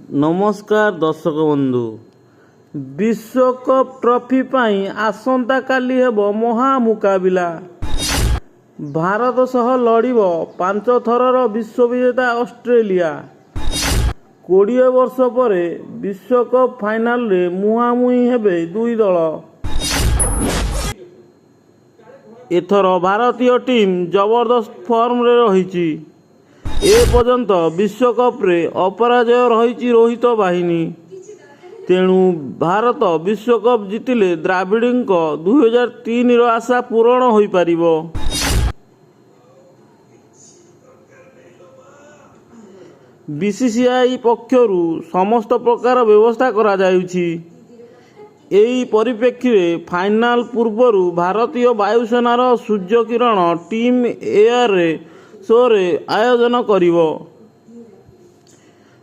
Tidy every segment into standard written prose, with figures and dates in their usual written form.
ନମସ୍କାର ଦର୍ଶକ ବନ୍ଧୁ। ବିଶ୍ୱକପ୍ ଟ୍ରଫି ପାଇଁ ଆସନ୍ତାକାଲି ହେବ ମହାମୁକାବିଲା। ଭାରତ ସହ ଲଢ଼ିବ ପାଞ୍ଚ ଥରର ବିଶ୍ୱବିଜେତା ଅଷ୍ଟ୍ରେଲିଆ। 20 ବର୍ଷ ପରେ ବିଶ୍ୱକପ୍ ଫାଇନାଲରେ ମୁହାଁମୁହିଁ ହେବେ ଦୁଇ ଦଳ। ଏଥର ଭାରତୀୟ ଟିମ୍ ଜବରଦସ୍ତ ଫର୍ମରେ ରହିଛି। ଏପର୍ଯ୍ୟନ୍ତ ବିଶ୍ୱକପରେ ଅପରାଜେୟ ରହିଛି ରୋହିତ ବାହିନୀ। ତେଣୁ ଭାରତ ବିଶ୍ୱକପ୍ ଜିତିଲେ ଦ୍ରାବିଡ଼ଙ୍କ 2003ର ଆଶା ପୂରଣ ହୋଇପାରିବ। ବିସିସିଆଇ ପକ୍ଷରୁ ସମସ୍ତ ପ୍ରକାର ବ୍ୟବସ୍ଥା କରାଯାଉଛି। ଏହି ପରିପ୍ରେକ୍ଷୀରେ ଫାଇନାଲ ପୂର୍ବରୁ ଭାରତୀୟ ବାୟୁସେନାର ସୂର୍ଯ୍ୟକିରଣ ଟିମ୍ ଏୟାର ଶୋର ଆୟୋଜନ କରିବ।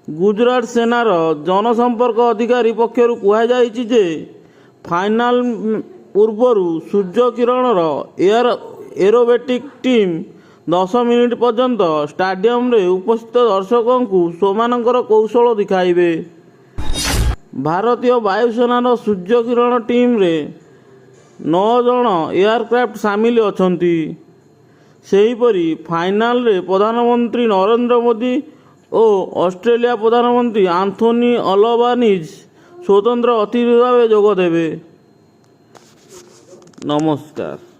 ଗୁଜରାଟ ସେନାର ଜନସମ୍ପର୍କ ଅଧିକାରୀ ପକ୍ଷରୁ କୁହାଯାଇଛି ଯେ, ଫାଇନାଲ ପୂର୍ବରୁ ସୂର୍ଯ୍ୟକିରଣର ଏରୋବେଟିକ୍ ଟିମ୍ 10 ମିନିଟ ପର୍ଯ୍ୟନ୍ତ ଷ୍ଟାଡିୟମରେ ଉପସ୍ଥିତ ଦର୍ଶକଙ୍କୁ ସେମାନଙ୍କର କୌଶଳ ଦେଖାଇବେ। ଭାରତୀୟ ବାୟୁସେନାର ସୂର୍ଯ୍ୟକିରଣ ଟିମରେ ନଅ ଜଣ ଏୟାରକ୍ରାଫ୍ଟ ସାମିଲ ଅଛନ୍ତି। ସେହିପରି ଫାଇନାଲରେ ପ୍ରଧାନମନ୍ତ୍ରୀ ନରେନ୍ଦ୍ର ମୋଦି ଓ ଅଷ୍ଟ୍ରେଲିଆ ପ୍ରଧାନମନ୍ତ୍ରୀ ଆନ୍ଥୋନି ଅଲବାନିଜ ସ୍ୱତନ୍ତ୍ର ଅତିଥି ଭାବେ ଯୋଗଦେବେ। ନମସ୍କାର।